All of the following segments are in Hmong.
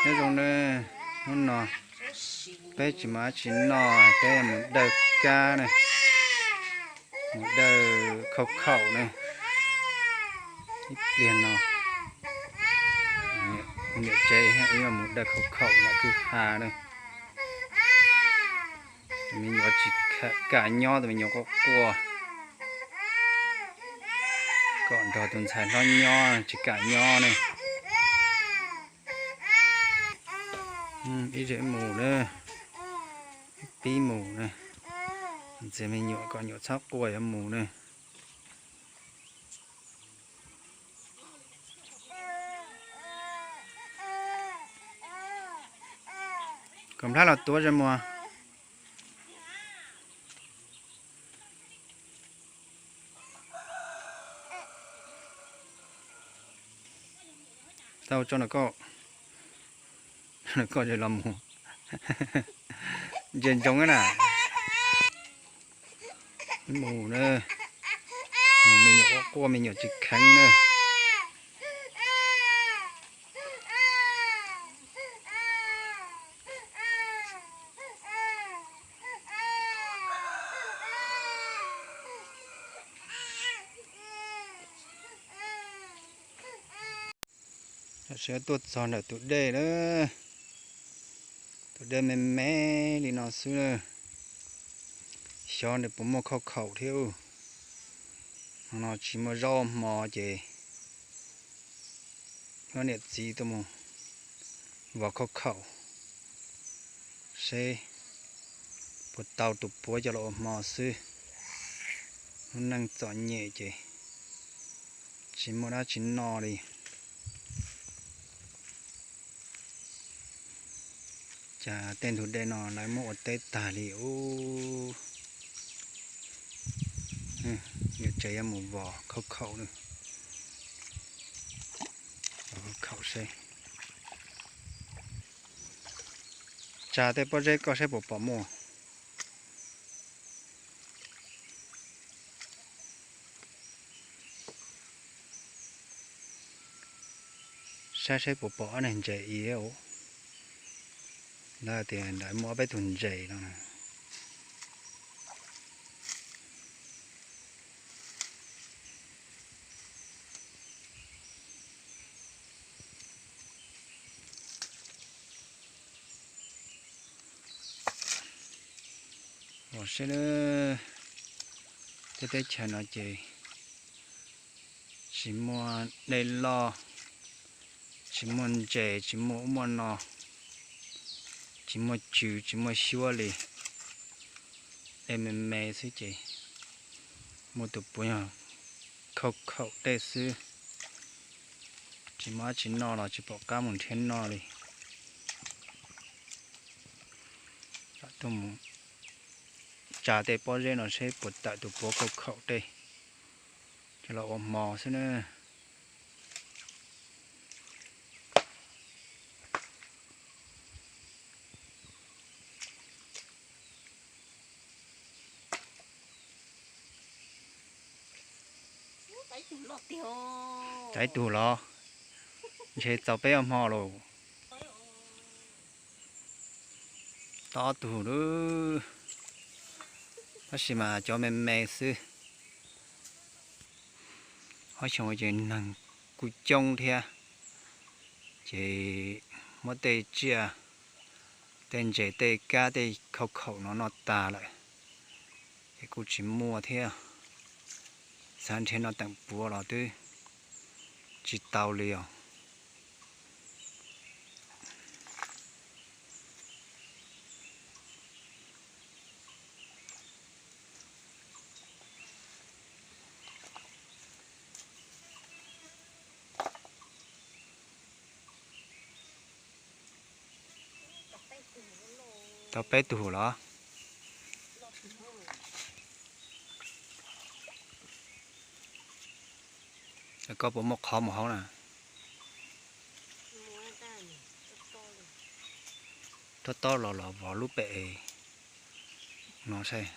Nyob zoo nawb, hnub no peb tsis muaj dab tsi noj, peb mus dawj kab ne, mus dawj khauj khaum ne. Ib pliag no niam tsev yuav mus dawj khauj khaum ntawm kwj ha na. Tus me nyuam tsis kam nyob, tus me nyuam quaj quaj kom nrog tus ntxhais hlob nyob, tsis kam nyob ne. Ib zem mus na, pib mus na, ntxias me nyuam kom nyuam txhob quaj yuav mus na. Kom nplab los tuav ze muag. Tau tso na koj, koj los mus ntsia ntsoov na. Mus na, mus me nyuam quaj quaj me nyuam tsis kheev na. Tam sim tuaj txog ntawm tus dej na, tus dej me me li no xwb na. Xyov nws puas muaj khauj khaum thiab. Hmo no tsis muaj zaub hmo ces ob niam txiv tuaj mus vov khauj khaum seb puas tau tus puav coj los ua hmo xwb. Lub neej txom nyem ces tsis muaj dab tsi noj li. Cas tej ntug dej no lawv muab ua teb tag li ub. Niam tsev yuav mus vov khauj khaum, vov khauj khaum seb. Tsa tej pob zeb koj seb puas pom muaj. Saib seb puas pom ob niag ntses i. Lawv tias ntawd muaj ob peb tug ntses no. Los seb, tej teb chaws no ces tsis muaj dej loj, tsis muaj ntses, tsis muaj ub muaj no, tsis muaj tsws, tsis muaj xyuab li. Dej me me xwb ces muaj tus puav yog khauj khaum dej xwb. Tsis muaj dab tsi noj los tsis pom qab mus nrhiav noj li. Tuaj mus tsa tej pob zeb no seb puas tawm tus puav khauj khaum dej, coj los ua hmo xwb na. Tau ib tug los, ntshe txaus peb ob hmo lauj. Tau ob tug lauj, tab sis mas cov me me xwb. Ob xyoo ces neeg kuj coob thiab, ces muab tej tsiaj, tej ntses tej kab tej khauj khaum no noj tag lawm, ces kuj tsis muaj thiab. Xav nrhiav noj teem puav los twb tsis tau li os. Tau peb tug los? Koj puas muaj qhov mus hauv na? Tob tob los los vov lub pem no saib.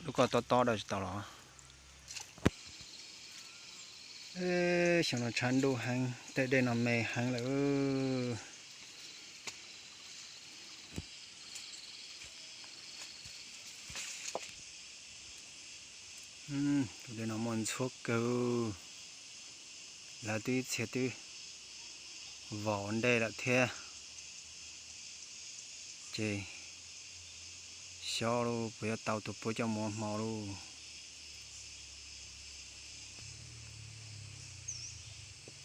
Lub ko tob tob dawb tsis tau los. Xyoo no tshav ntuj heev, tej dej no me heev lawm. Tus dej no muaj ntxhuab kawg, lawv twb ib txhia twb vov ua ntej lawm thiab. Ces xyov lub puas yuav tau tus puav coj mus ua hmo lauj.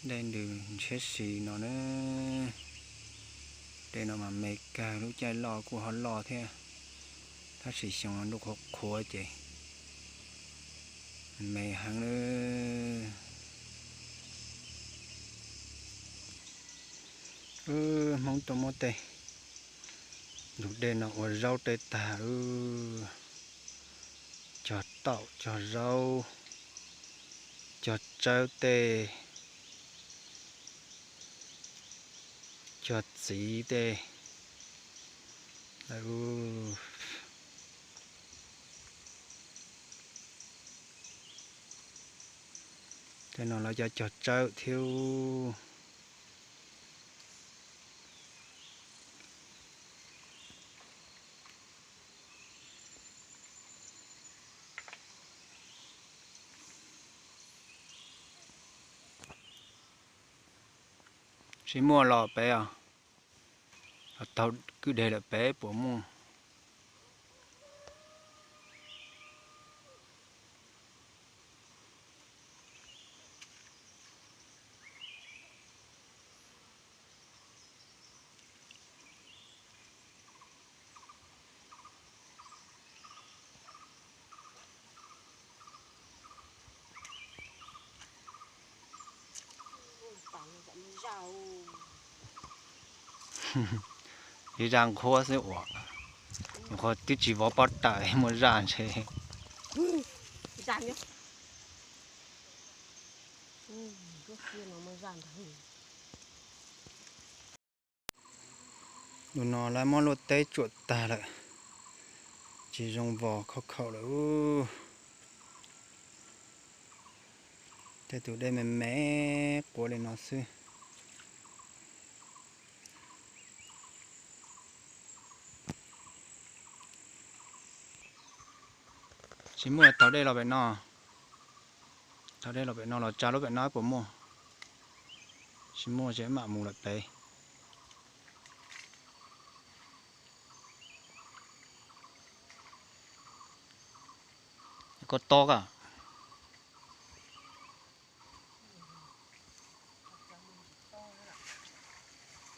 Dej ntws ntshiab si no na. Dej no mas me kawg, lub caij loj kuj ho loj thiab, tab sis xyoo no ntuj qhuav qhuav ces me heev na. Wb Hmoob tuaj muab tej ntug dej no ua zaub tej tag, cog taum cog zaub, cog tsawb tej, cog txiv tej. Tej no lawv cov cog tsawb thiab. Tsis muaj los pem os, los taug kwj deg lawm pem puas muaj. Ib zaj nqhuab xwb uas, nyuam qhuav twb tsis vov pob tawm muaj zaj ntshe. Tus no lawv muab luaj teb tsuam tag lawm, tsis zoo vos, khaub khaum lawm. Tej tus dej me me quav li no xwb. Tsis muaj, taug dej los pem no, taug dej los pem no los tsa lub pem no puas muaj. Tsis muaj ces mam mus lawm pem. Koj tob a.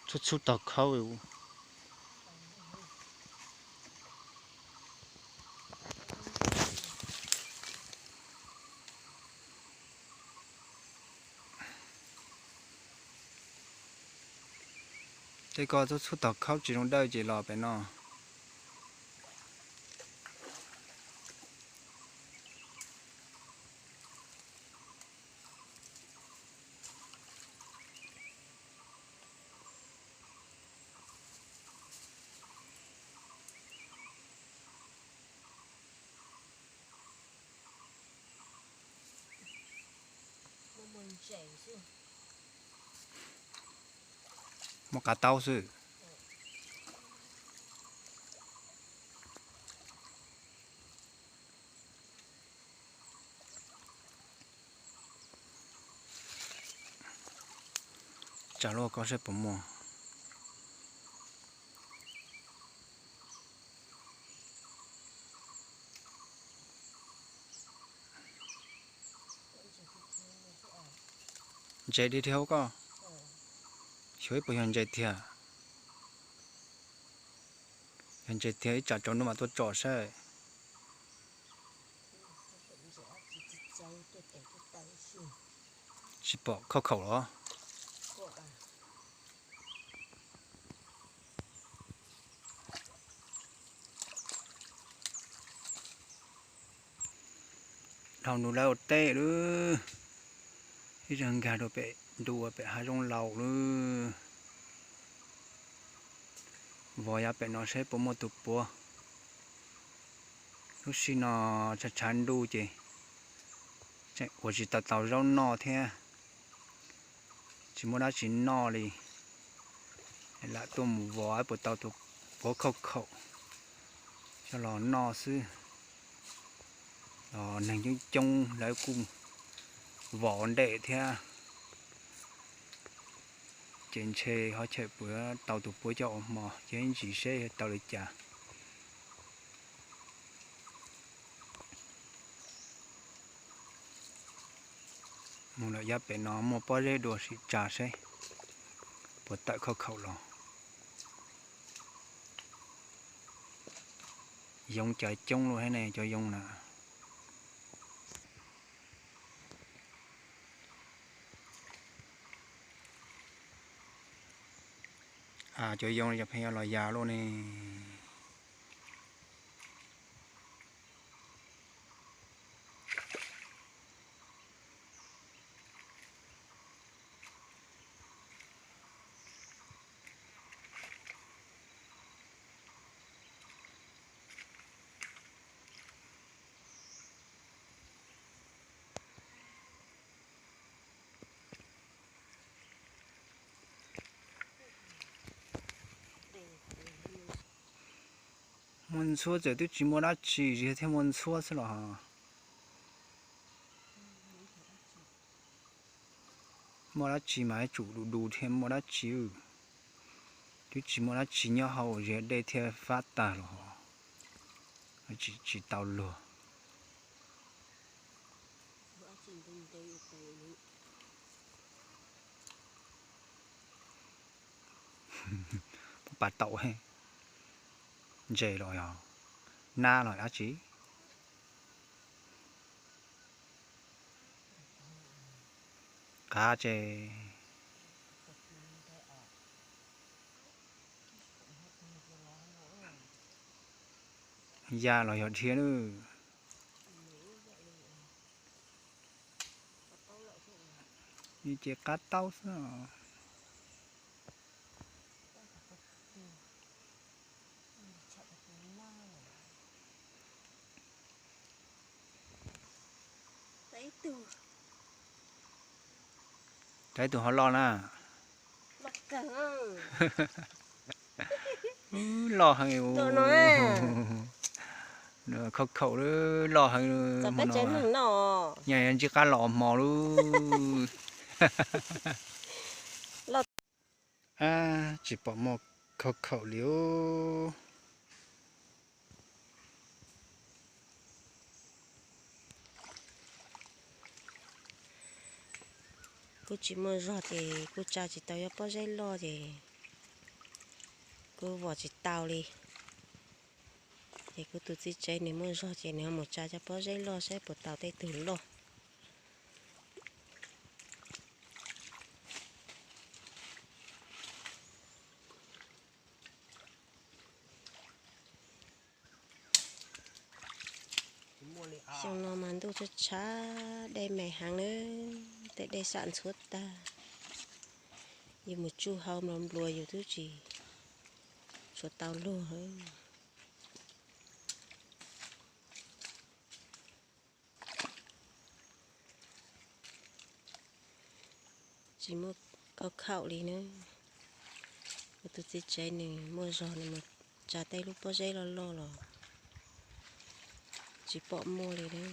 Txhub txhub taug khaub. Tej ko txhub txhub taug khaub tsis zoo dawj ces los pem no. Muaj qav taub xwb. Tsa lub ko saib puas muaj. Ntses dhia dhia hauv ko. Xyov ib puas yog ntses tiag. Yog ntses tiag ib tsam tsaus ntuj mam tuaj tsom saib. Tsis pom khaub khaum los? Dhau ntu lawv ua teb lawm. Ib zaug nkag rau pem ntu pem hav zoov laus lawm. Vov yav pem no saib puas muaj tus puav. Lub sij no tshav tshav ntuj ces tseem ua tsis tau tau zaub noj thiab, tsis muaj dab tsi noj li. Lam tuaj mus vov puas tau tus puav khaub khaum coj los noj xwb. Los neeg coob coob lawv kuj vov ntev thiab, ces ntshe ho chawm puas tau tus puav coj ua hmo ces ntsis seb tau li cas. Mus lawm yav pem no muaj pob zeb dua sim tsa seb puas tawm khaub khaum los. Yoov cas coob luaj thiab ne cov yoov na. Cov yoov cov pheej yuav los ya luaj ne. Muaj ntxhuab txawm twb tsis muaj dab tsi, tsis thiaj muaj ntxhuab xwb los. Muaj dab tsi mas tsum du du thiaj muaj dab tsi. Twb tsis muaj dab tsi nyob hauv, zia dej thiaj fab tag los, tsis tau luag. Pas taum ntses los yog nab los dab tsi? Qab tse. Ya los yog dhia lawm. Ces qab taub xwb. Tau ib tug ho loj na. Loj heev. Khaub khaum loj heev. Nyaj ntsib qab los hmo lub. Tsis pom muaj khaub khaum li os. Kuj tsis muaj zog ces kuj tsa tsis tau cov pob zeb loj ces kuj vom tsis tau li. Ces kuv tus txiv tsev nws muaj zog ces nws ho mus tsa cov pob zeb loj saib puas tau tej tug loj. Xyoo no mas ntuj tshav tshav dej me heev na, tej dej xam ntxhuav tag. Yus mus tsuj hau nplua nplua yus twb tsis tshua tau luag. Tsis muaj khaub khaum li na. Kuv tus txiv tsev nws muaj zog nws mus tsa tej lub pob zeb loj loj los tsis pom muaj li na.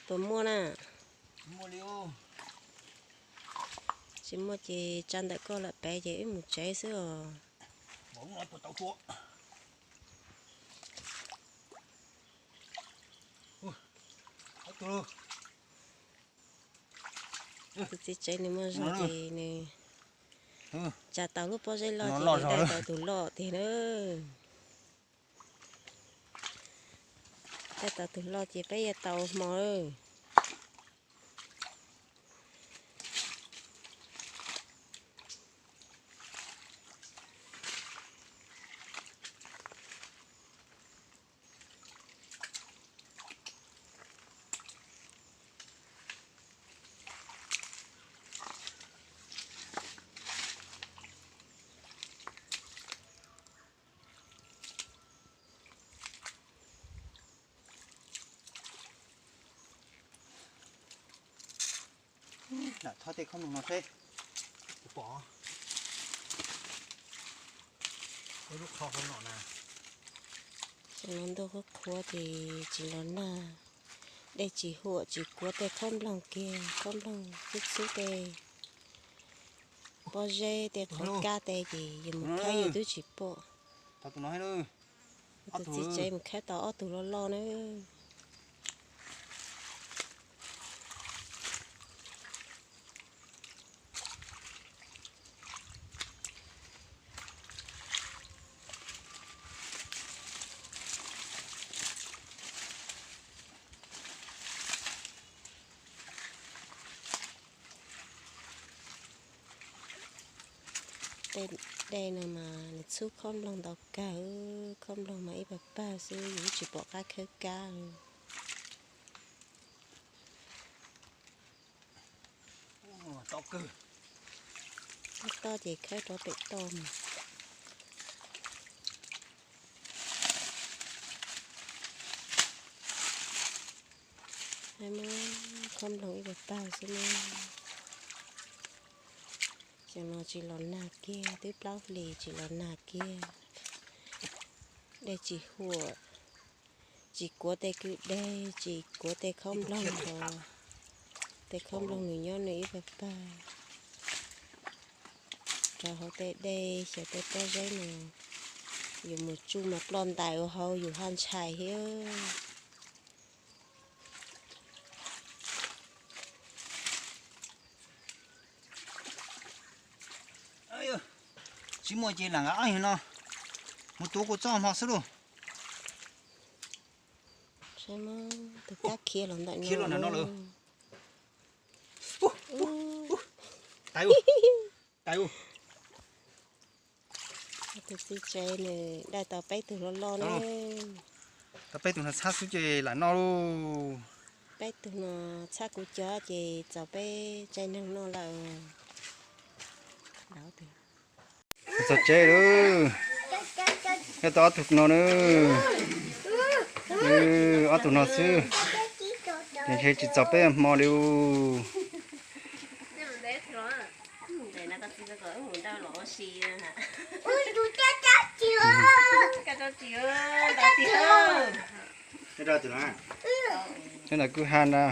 Puas muaj na? Tsis muaj ces tsa ntawm koj lawm pem ces wb mus tsev xwb os. Tus txiv tsev nws muaj zog ces nws Tsa tau lub pob zeb loj ces nws daij tau tus loj tiag na. Daij tau tus loj ces peb yuav tau hmo lawm. Lam thob tej khob mloog no seb. Kuv pom lub qhov hauv no na. Tam no ntuj qhuav qhuav ces tsis los nag, dej tsis huam, tsis kuav tej khob mloog kiag, khob mloog xub xub tej pob zeb tej qhov kab tej ces yus mus khawb yus twb tsis pom. Tus txiv tsev mus khawb tau ob tug loj loj na. Tej dej no mas nws txhub khob mloog ntau kawg, khob mloog mas ib pawg pawg xwb, yus tsis pom qab khawb kab. Toj ces khawb rov pem toj mus. Muab khob mloog ib pawg pawg xwb na. Xyoo no tsis los nag kiag, twb plaub hlis tsis los nag kiag. Dej tsis huam, tsis kuav tej kwj deg, tsis kuav tej khob mloog, tej khob mloog nws nyob nws ib pawg pawg rau hauv tej dej xyaw tej pob zeb no. Yus mus tsuj mas ploj ntais ua hauv yus haj ntshai thiab. Tsis muaj ces lam nqa ob yam no mus tuav kuv txoj hmo xwb lauj. Tus kab khiav los ntawm no lawm. Tus txiv tsev nws daij tau peb tug loj loj na. Tau peb tug no txhab xwb ces lam noj lauj. Peb tug no txhab kuv cov ces txaus peb tsev neeg noj lawm. Txog tsev lawm. Nyob tau ob tug no na. Ob tug no xwb. Ces ntshe tsis txaus peb hmo li. Nyob ntawm kwj ha na.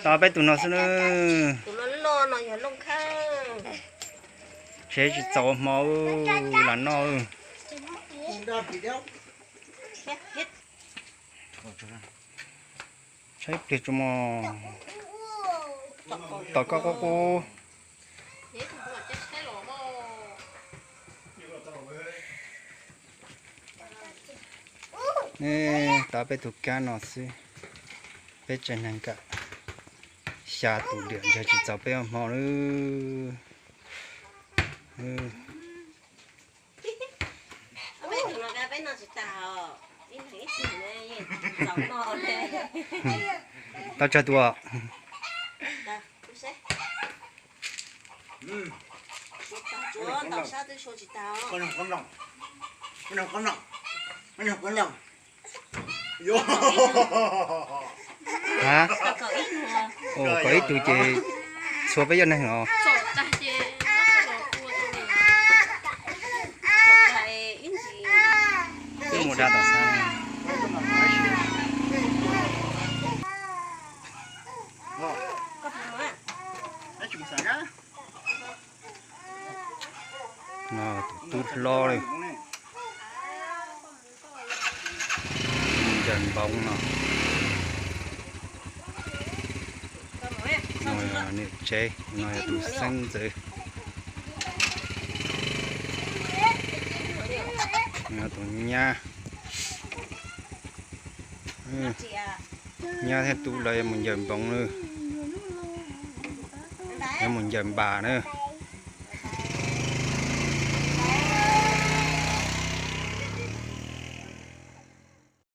Tau peb tug no xwb na. Ntshe tsis txaus hmo lam noj. Tshaib pliag tso mog. Tom koj qub qub. Tau peb tug kab no xwb, peb tsev neeg kam xya tus diam ntshe tsis txaus peb ua hmo lawm. Tau tsawg tus? Ha, kom ib tug ces txhua peb yog neeg os. Twb mus da tom xab. No tus tub hlob li. ncaws npoo no. No yog niam tsev, no yog tus xeeb ntxwv. No tus nyab, nyab thiab tub lawv yuav mus ncaws npoo na. Yuav mus ncaws npas na.